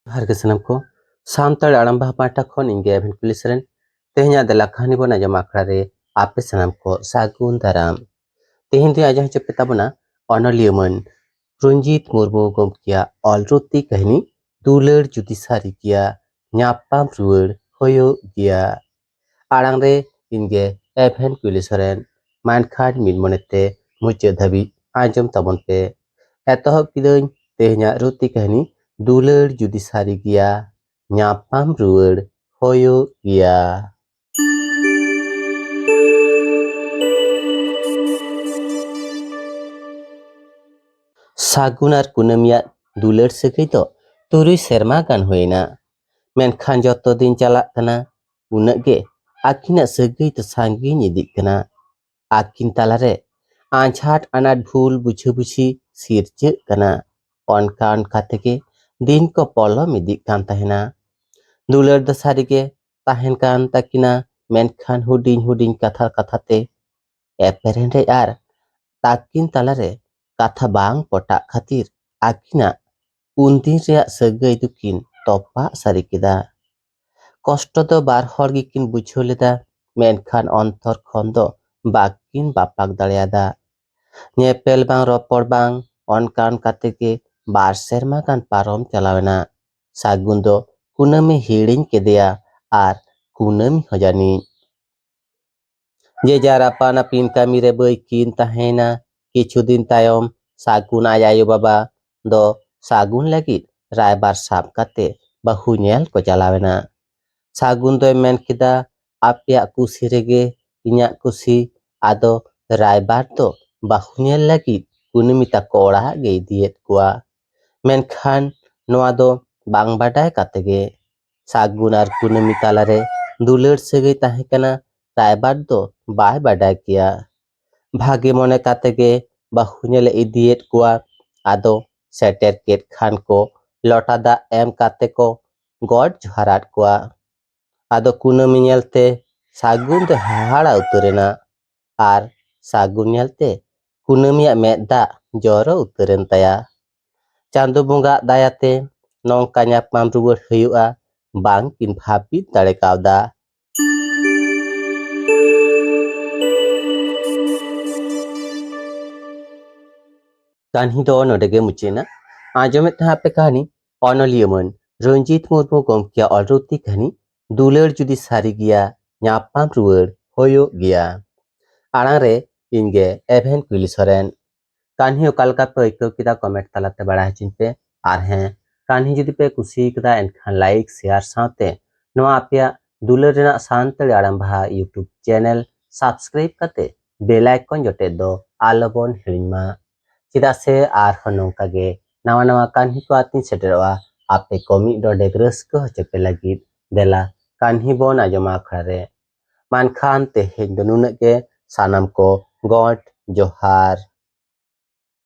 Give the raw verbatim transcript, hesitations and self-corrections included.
ᱡᱚᱦᱟᱨ ᱜᱮ ᱥᱟᱱᱟᱢ ᱠᱚ᱾ ᱥᱟᱱᱛᱟᱲ ᱟᱲᱟᱝ ᱵᱟᱦᱟ ᱯᱟᱦᱴᱟ ᱠᱷᱚᱱ ᱤᱧ ᱜᱮ ᱮᱵᱷᱮᱱ ᱠᱩᱞᱤ ᱥᱚᱨᱮᱱ᱾ ᱛᱮᱦᱮᱧᱟᱜ ᱫᱮᱞᱟ ᱠᱟᱹᱦᱱᱤ ᱵᱚᱱ ᱟᱸᱡᱚᱢ ᱟᱠᱷᱲᱟ ᱨᱮ ᱟᱯᱮ ᱥᱟᱱᱟᱢ ᱠᱚ ᱥᱟᱹᱜᱩᱱ ᱫᱟᱨᱟᱢ᱾ ᱛᱮᱦᱮᱧ ᱫᱚᱧ ᱟᱸᱡᱚᱢ ᱦᱚᱪᱚ ᱯᱮ ᱛᱟᱵᱚᱱᱟ ᱚᱱᱚᱞᱤᱭᱟᱹ ᱢᱟᱹᱱ ᱨᱚᱧᱡᱤᱛ ᱢᱩᱨᱢᱩ ᱜᱚᱢᱠᱮᱭᱟᱜ ᱚᱞ ᱨᱩᱛᱤ ᱠᱟᱹᱦᱱᱤ ᱫᱩᱞᱟᱹᱲ ᱡᱩᱫᱤ ᱥᱟᱹᱨᱤ ᱜᱮᱭᱟ, ᱧᱟᱯᱟᱢ ᱨᱩᱣᱟᱹᱲ ᱦᱩᱭᱩᱜ ᱜᱮᱭᱟ᱾ ᱟᱲᱟᱝ ᱨᱮ ᱤᱧ ᱜᱮ ᱮᱵᱷᱮᱱ ᱠᱩᱞᱤ ᱥᱚᱨᱮᱱ᱾ ᱢᱮᱱᱠᱷᱟᱱ ᱢᱤᱫ ᱢᱚᱱᱮᱛᱮ ᱢᱩᱪᱟᱹᱫ ᱫᱷᱟᱹᱵᱤᱡ ᱟᱸᱡᱚᱢ ᱛᱟᱵᱚᱱ ᱯᱮ᱾ ᱮᱛᱚᱦᱚᱵ ᱠᱤᱫᱟᱹᱧ ᱛᱮᱦᱮᱧᱟᱜ ᱨᱩᱛᱤ ᱠᱟᱹᱦᱱᱤ ᱫᱩᱞᱟᱹᱲ ᱡᱩᱫᱤ ᱥᱟᱹᱨᱤ ᱜᱮᱭᱟ, ᱧᱟᱯᱟᱢ ᱨᱩᱣᱟᱹᱲ ᱦᱩᱭᱩᱜ ᱜᱮᱭᱟ᱾ ᱥᱟᱹᱜᱩᱱ ᱟᱨ ᱠᱩᱱᱟᱹᱢᱤᱭᱟᱜ ᱫᱩᱞᱟᱹᱲ ᱥᱟᱹᱜᱟᱹᱭ ᱫᱚ ᱛᱩᱨᱩᱭ ᱥᱮᱨᱢᱟ ᱜᱟᱱ ᱦᱩᱭᱮᱱᱟ᱾ ᱢᱮᱱᱠᱷᱟᱱ ᱡᱚᱛᱚ ᱫᱤᱱ ᱪᱟᱞᱟᱜ ᱠᱟᱱᱟ, ᱩᱱᱟᱹᱜ ᱜᱮ ᱟᱹᱠᱤᱱᱟᱜ ᱥᱟᱹᱜᱟᱹᱭ ᱫᱚ ᱥᱟᱺᱜᱤᱧ ᱤᱫᱤᱜ ᱠᱟᱱᱟ᱾ ᱟᱹᱠᱤᱱ ᱛᱟᱞᱟᱨᱮ ᱟᱸᱡᱷᱟᱴ ᱟᱱᱟᱴ ᱵᱷᱩᱞ ᱵᱩᱡᱷᱟᱹᱵᱩᱡᱷᱤ ᱥᱤᱨᱡᱟᱹᱜ ᱠᱟᱱᱟ᱾ ᱚᱱᱠᱟ ᱚᱱᱠᱟ ᱛᱮᱜᱮ ᱫᱤᱱ ᱠᱚ ᱯᱚᱞᱚᱢ ᱤᱫᱤᱜ ᱠᱟᱱ ᱛᱟᱦᱮᱱᱟ᱾ ᱫᱩᱞᱟᱹᱲ ᱫᱚ ᱥᱟᱹᱨᱤᱜᱮ ᱛᱟᱦᱮᱱ ᱠᱟᱱ ᱛᱟᱹᱠᱤᱱᱟ, ᱢᱮᱱᱠᱷᱟᱱ ᱦᱩᱰᱤᱧ ᱦᱩᱰᱤᱧ ᱠᱟᱛᱷᱟ ᱠᱟᱛᱷᱟ ᱛᱮ ᱮᱯᱮᱨᱦᱮᱸᱰᱮᱡ ᱟᱨ ᱛᱟᱹᱠᱤᱱ ᱛᱟᱞᱟᱨᱮ ᱠᱟᱛᱷᱟ ᱵᱟᱝ ᱯᱚᱴᱟᱜ ᱠᱷᱟᱹᱛᱤᱨ ᱟᱹᱠᱤᱱᱟᱜ ᱩᱱᱫᱤᱱ ᱨᱮᱭᱟᱜ ᱥᱟᱹᱜᱟᱹᱭ ᱫᱚᱠᱤᱱ ᱛᱚᱯᱟᱜ ᱥᱟᱹᱨᱤ ᱠᱮᱫᱟ᱾ ᱠᱚᱥᱴᱚ ᱫᱚ ᱵᱟᱨ ᱦᱚᱲ ᱜᱮᱠᱤᱱ ᱵᱩᱡᱷᱟᱹᱣ ᱞᱮᱫᱟ, ᱢᱮᱱᱠᱷᱟᱱ ᱚᱱᱛᱚᱨ ᱠᱷᱚᱱ ᱫᱚ ᱵᱟᱹᱠᱤᱱ ᱵᱟᱯᱟᱠ ᱫᱟᱲᱮᱭᱟᱫᱟ᱾ ᱧᱮᱯᱮᱞ ᱵᱟᱝ ᱨᱚᱯᱚᱲ ᱵᱟᱝ ᱚᱱᱠᱟ ᱚᱱᱠᱟ ᱛᱮᱜᱮ ᱵᱟᱨ ᱥᱮᱨᱢᱟ ᱜᱟᱱ ᱯᱟᱨᱚᱢ ᱪᱟᱞᱟᱣᱮᱱᱟ᱾ ᱥᱟᱹᱜᱩᱱ ᱫᱚ ᱠᱩᱱᱟᱹᱢᱤ ᱦᱤᱲᱤᱧ ᱠᱮᱫᱮᱭᱟ ᱟᱨ ᱠᱩᱱᱟᱹᱢᱤ ᱦᱚᱸ ᱡᱟᱹᱱᱤᱡ᱾ ᱡᱮ ᱡᱟᱨ ᱟᱯᱟᱱ ᱟᱹᱯᱤᱱ ᱠᱟᱹᱢᱤ ᱨᱮ ᱵᱟᱹᱭ ᱠᱤᱱ ᱛᱟᱦᱮᱸᱭᱮᱱᱟ᱾ ᱠᱤᱪᱷᱩ ᱫᱤᱱ ᱛᱟᱭᱚᱢ ᱥᱟᱹᱜᱩᱱ ᱟᱡ ᱟᱭᱳ ᱵᱟᱵᱟ ᱫᱚ ᱥᱟᱹᱜᱩᱱ ᱞᱟᱹᱜᱤᱫ ᱨᱟᱭᱵᱟᱨ ᱥᱟᱵ ᱠᱟᱛᱮ ᱵᱟᱹᱦᱩ ᱧᱮᱞ ᱠᱚ ᱪᱟᱞᱟᱣᱮᱱᱟ᱾ ᱥᱟᱹᱜᱩᱱ ᱫᱚᱭ ᱢᱮᱱ ᱠᱮᱫᱟ, "ᱟᱯᱮᱭᱟᱜ ᱠᱩᱥᱤ ᱨᱮᱜᱮ ᱤᱧᱟᱜ ᱠᱩᱥᱤ, ᱟᱫᱚ ᱨᱟᱭᱵᱟᱨ ᱫᱚ ᱵᱟᱹᱦᱩ ᱧᱮᱞ ᱞᱟᱹᱜᱤᱫ ᱠᱩᱱᱟᱹᱢᱤ ᱛᱟᱠᱚ ᱚᱲᱟᱜ ᱜᱮ ᱤᱫᱤᱭᱮᱫ ᱠᱚᱣᱟ᱾" ᱢᱮᱱᱠᱷᱟᱱ ᱱᱚᱣᱟ ᱫᱚ ᱵᱟᱝ ᱵᱟᱰᱟᱭ ᱠᱟᱛᱮ ᱜᱮ ᱥᱟᱹᱜᱩᱱ ᱟᱨ ᱠᱩᱱᱟᱹᱢᱤ ᱛᱟᱞᱟᱨᱮ ᱫᱩᱞᱟᱹᱲ ᱥᱟᱹᱜᱟᱹᱭ ᱛᱟᱦᱮᱸ ᱠᱟᱱᱟ, ᱨᱟᱭᱵᱟᱨ ᱫᱚ ᱵᱟᱭ ᱵᱟᱰᱟᱭ ᱠᱮᱭᱟ᱾ ᱵᱷᱟᱜᱮ ᱢᱚᱱᱮ ᱠᱟᱛᱮ ᱜᱮ ᱵᱟᱹᱦᱩ ᱧᱮᱞᱮ ᱤᱫᱤᱭᱮᱫ ᱠᱚᱣᱟ᱾ ᱟᱫᱚ ᱥᱮᱴᱮᱨ ᱠᱮᱫ ᱠᱷᱟᱱ ᱠᱚ ᱞᱚᱴᱟ ᱫᱟᱜ ᱮᱢ ᱠᱟᱛᱮ ᱠᱚ ᱜᱚᱰ ᱡᱚᱦᱟᱨᱟᱫ ᱠᱚᱣᱟ᱾ ᱟᱫᱚ ᱠᱩᱱᱟᱹᱢᱤ ᱧᱮᱞᱛᱮ ᱥᱟᱹᱜᱩᱱ ᱫᱚ ᱦᱟᱦᱟᱲᱟ ᱩᱛᱟᱹᱨᱮᱱᱟ ᱟᱨ ᱥᱟᱹᱜᱩᱱ ᱧᱮᱞᱛᱮ ᱠᱩᱱᱟᱹᱢᱤᱭᱟᱜ ᱢᱮᱫ ᱫᱟᱜ ᱡᱚᱨᱚ ᱩᱛᱟᱹᱨᱮᱱ ᱛᱟᱭᱟ᱾ ᱪᱟᱸᱫᱚ ᱵᱚᱸᱜᱟᱜ ᱫᱟᱭᱟᱛᱮ ᱱᱚᱝᱠᱟ ᱧᱟᱯᱟᱢ ᱨᱩᱣᱟᱹᱲ ᱦᱩᱭᱩᱜᱼᱟ, ᱵᱟᱝ ᱠᱤᱱ ᱵᱷᱟᱹᱵᱤᱛ ᱫᱟᱲᱮ ᱠᱟᱣᱫᱟ᱾ ᱠᱟᱹᱦᱱᱤ ᱫᱚ ᱱᱚᱰᱮ ᱜᱮ ᱢᱩᱪᱟᱹᱫ ᱮᱱᱟ᱾ ᱟᱸᱡᱚᱢᱮᱫ ᱛᱟᱦᱮᱸ ᱟᱯᱮ ᱠᱟᱹᱦᱱᱤ ᱚᱱᱚᱞᱤᱭᱟᱹ ᱢᱟᱹᱱ ᱨᱚᱧᱡᱤᱛ ᱢᱩᱨᱢᱩ ᱜᱚᱢᱠᱮᱭᱟᱜ ᱚᱞ ᱨᱩᱛᱤ ᱠᱟᱹᱦᱱᱤ ᱫᱩᱞᱟᱹᱲ ᱡᱩᱫᱤ ᱥᱟᱹᱨᱤ ᱜᱮᱭᱟ, ᱧᱟᱯᱟᱢ ᱨᱩᱣᱟᱹᱲ ᱦᱩᱭᱩᱜ ᱜᱮᱭᱟ᱾ ᱟᱲᱟᱝ ᱨᱮ ᱤᱧ ᱜᱮ ᱮᱵᱷᱮᱱ ᱠᱩᱭᱞᱤ ᱥᱚᱨᱮᱱ᱾ ᱠᱟᱹᱦᱱᱤ ᱚᱠᱟ ᱞᱮᱠᱟ ᱯᱮ ᱟᱹᱭᱠᱟᱹᱣ ᱠᱮᱫᱟ, ᱠᱚᱢᱮᱱᱴ ᱛᱟᱞᱟᱛᱮ ᱵᱟᱲᱟᱭ ᱦᱚᱪᱚᱧ ᱯᱮ᱾ ᱟᱨ ᱦᱮᱸ, ᱠᱟᱹᱦᱱᱤ ᱡᱩᱫᱤ ᱯᱮ ᱠᱩᱥᱤ ᱠᱟᱫᱟ, ᱮᱱᱠᱷᱟᱱ ᱞᱟᱭᱤᱠ, ᱥᱮᱭᱟᱨ ᱥᱟᱶᱛᱮ ᱱᱚᱣᱟ ᱟᱯᱮᱭᱟᱜ ᱫᱩᱞᱟᱹᱲ ᱨᱮᱱᱟᱜ ᱥᱟᱱᱛᱟᱲᱤ ᱟᱲᱟᱝ ᱵᱟᱦᱟ YouTube ᱪᱮᱱᱮᱞ ᱥᱟᱵᱥᱠᱨᱟᱭᱤᱵ ᱠᱟᱛᱮ ᱵᱮᱞ ᱟᱭᱠᱚᱱ ᱡᱚᱴᱮᱫ ᱫᱚ ᱟᱞᱚᱵᱚᱱ ᱦᱤᱲᱤᱧ ᱢᱟ, ᱪᱮᱫᱟᱜ ᱥᱮ ᱟᱨᱦᱚᱸ ᱱᱚᱝᱠᱟ ᱜᱮ ᱱᱟᱣᱟ ᱱᱟᱣᱟ ᱠᱟᱹᱦᱱᱤ ᱠᱚ ᱟᱛᱤᱧ ᱥᱮᱴᱮᱨᱚᱜᱼᱟ ᱟᱯᱮ ᱠᱚ ᱢᱤᱫ ᱰᱚᱸᱰᱮᱠ ᱨᱟᱹᱥᱠᱟᱹ ᱦᱚᱪᱚ ᱯᱮ ᱞᱟᱹᱜᱤᱫ᱾ ᱫᱮᱞᱟ ᱠᱟᱹᱦᱱᱤ ᱵᱚᱱ ᱟᱸᱡᱚᱢᱟ ᱟᱠᱷᱲᱟ ᱨᱮ᱾ ᱢᱮᱱᱠᱷᱟᱱ ᱛᱮᱦᱮᱧ ᱫᱚ ᱱᱩᱱᱟᱹᱜ ᱜᱮ, ᱥᱟᱱᱟᱢ ᱠᱚ ᱜᱚᱰ ᱡᱚᱦᱟᱨ᱾